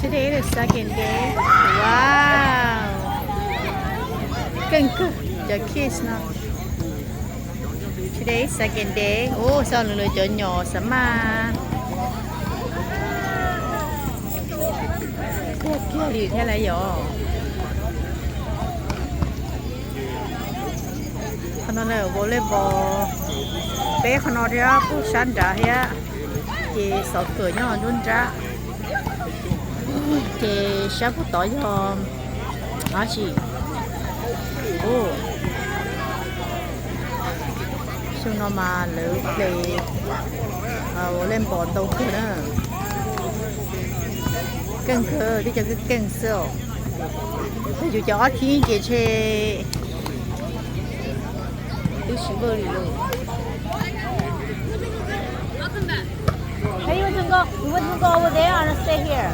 Today is second day. Wow. Keej kawg cov kids no. Today is second day. Ua xav nws cov nyom xav mas. Kiag kiag li thiab lawm yom. Qhov no na volleyball. Peb qhov no thiab kuj sab nrad thiab. Ces xov kawm nyob nruab nrab. Ces sab puag tod yog dab tsi? Xyoo no mas lawv play volleyball ntau kawg na. Keej kawg, tib co keej keej xwb os. Yog yus cov ob khib ces ntshe twb sib vwj li lauj. Hey, you want to go? You want to go over there or stay here?